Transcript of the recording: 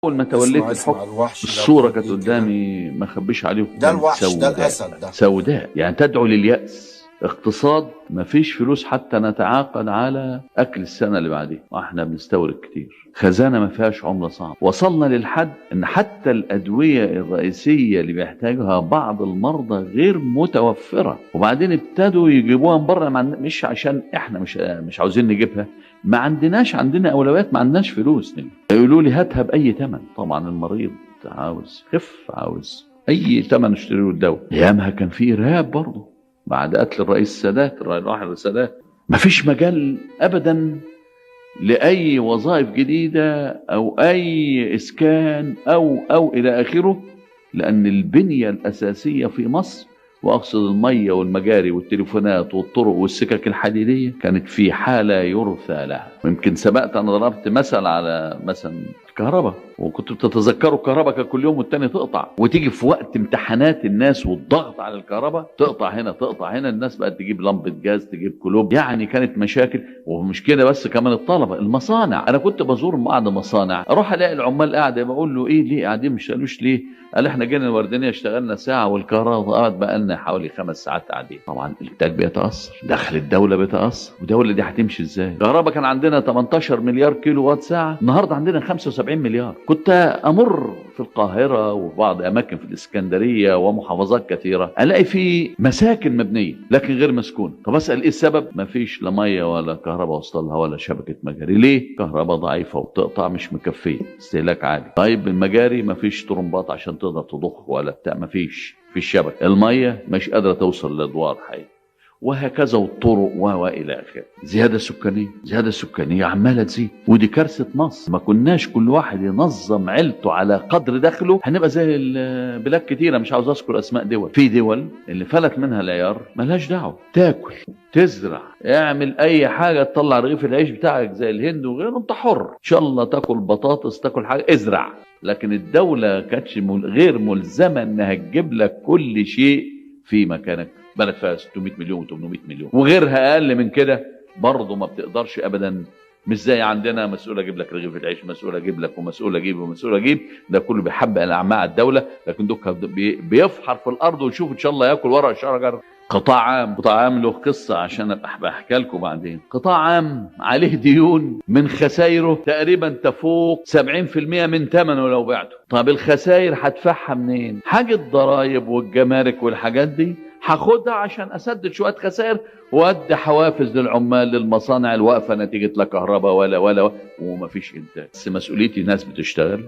اول ما توليت اسمع اسمع الحكم الوحش ده الصورة بيقول كانت ايه كده. قدامي، ما اخبيش عليكم، ده كانت الوحش ده سوداء الاسد ده. سوداء، يعني تدعو لليأس. اقتصاد ما فيش فلوس حتى نتعاقد على اكل السنة اللي بعديها، واحنا بنستورد كتير. خزانه ما فيهاش عمله صعبة. وصلنا للحد ان حتى الادوية الرئيسية اللي بيحتاجها بعض المرضى غير متوفرة، وبعدين ابتدوا يجيبوها من بره. مش عشان احنا مش عاوزين نجيبها، ما عندناش، عندنا اولويات، ما عندناش فلوس. يقولوا لي هاتها باي ثمن. طبعا المريض عاوز خف، عاوز اي ثمن اشتري له الدواء. ايامها كان في ارهاب برضه بعد قتل الرئيس السادات، الراحل السادات. مفيش مجال ابدا لاي وظائف جديدة او اي اسكان او الى اخره، لان البنية الاساسية في مصر، واقصد المية والمجاري والتليفونات والطرق والسكك الحديدية، كانت في حاله يرثى لها. ويمكن سبقت انا ضربت مثل على مثلا الكهرباء، وكنتوا بتتذكروا الكهرباء كان كل يوم والتاني تقطع، وتيجي في وقت امتحانات الناس والضغط على الكهرباء تقطع هنا تقطع هنا، الناس بقت تجيب لمبة جاز، تجيب كلوب، يعني كانت مشاكل. ومش كده بس، كمان الطلبة، المصانع. انا كنت بزور بعض مصانع، اروح الاقي العمال قاعدة، بقول له ايه ليه قاعدين مش قالوش ليه؟ قال احنا جينا الوردانيه اشتغلنا ساعة والكهرباء قعدت بقى لنا حوالي 5 ساعات قاعدين. طبعا الانتاج بيتاثر، دخل الدولة بيتاثر، والدولة دي هتمشي ازاي؟ الكهرباء كان عندنا 18 مليار كيلو وات ساعة، النهارده عندنا 75 مليار. كنت امر في القاهرة وبعض اماكن في الاسكندرية ومحافظات كثيرة، الاقي في مساكن مبنية لكن غير مسكونة. طب اسال ايه السبب؟ مفيش لا مية ولا كهرباء وصلها ولا شبكة مجاري. ليه؟ كهرباء ضعيفة وبتقطع، مش مكفيه، استهلاك عالي. طيب المجاري مفيش طرمبات عشان تقدر تضخ ولا بتاع، مفيش في الشبكة. المية مش قادرة توصل لادوار حقيقي، وهكذا، والطرق والى اخره. زيادة سكانية، زيادة سكانية عماله تزيد، ودي كارثة مصر. ما كناش كل واحد ينظم عيلته على قدر دخله، هنبقى زي البلاد كتيرة، مش عاوز اذكر اسماء دول. في دول اللي فلت منها العيار ملهاش دعوه، تاكل، تزرع، اعمل اي حاجة، تطلع رغيف العيش بتاعك زي الهند وغيره، انت حر، ان شاء الله تاكل بطاطس، تاكل حاجة، ازرع. لكن الدولة كانتش غير ملزمة انها تجيب لك كل شيء في مكانك. بلد فيها 600 مليون و800 مليون وغيرها اقل من كده برضه ما بتقدرش ابدا. مش زي عندنا مسؤول اجيب لك رغيف العيش، مسؤول اجيب لك، ومسؤول اجيب، ومسؤول اجيب. ده كله بيحبق الاعماء الدولة، لكن دوك بيفحر في الارض ويشوف ان شاء الله ياكل ورق شجر. قطاع عام، قطاع عام له قصة عشان ابقى احكي لكم بعدين. قطاع عام عليه ديون من خسايره تقريبا تفوق 70% من ثمنه لو بعته. طب الخسائر هدفعها منين؟ حاجة الضرايب والجمارك والحاجات دي هاخدها عشان اسدد شوية خسائر وادي حوافز للعمال للمصانع الواقفه نتيجة لا كهرباء ولا ولا ومفيش انتاج. بس مسؤوليتي ناس بتشتغل.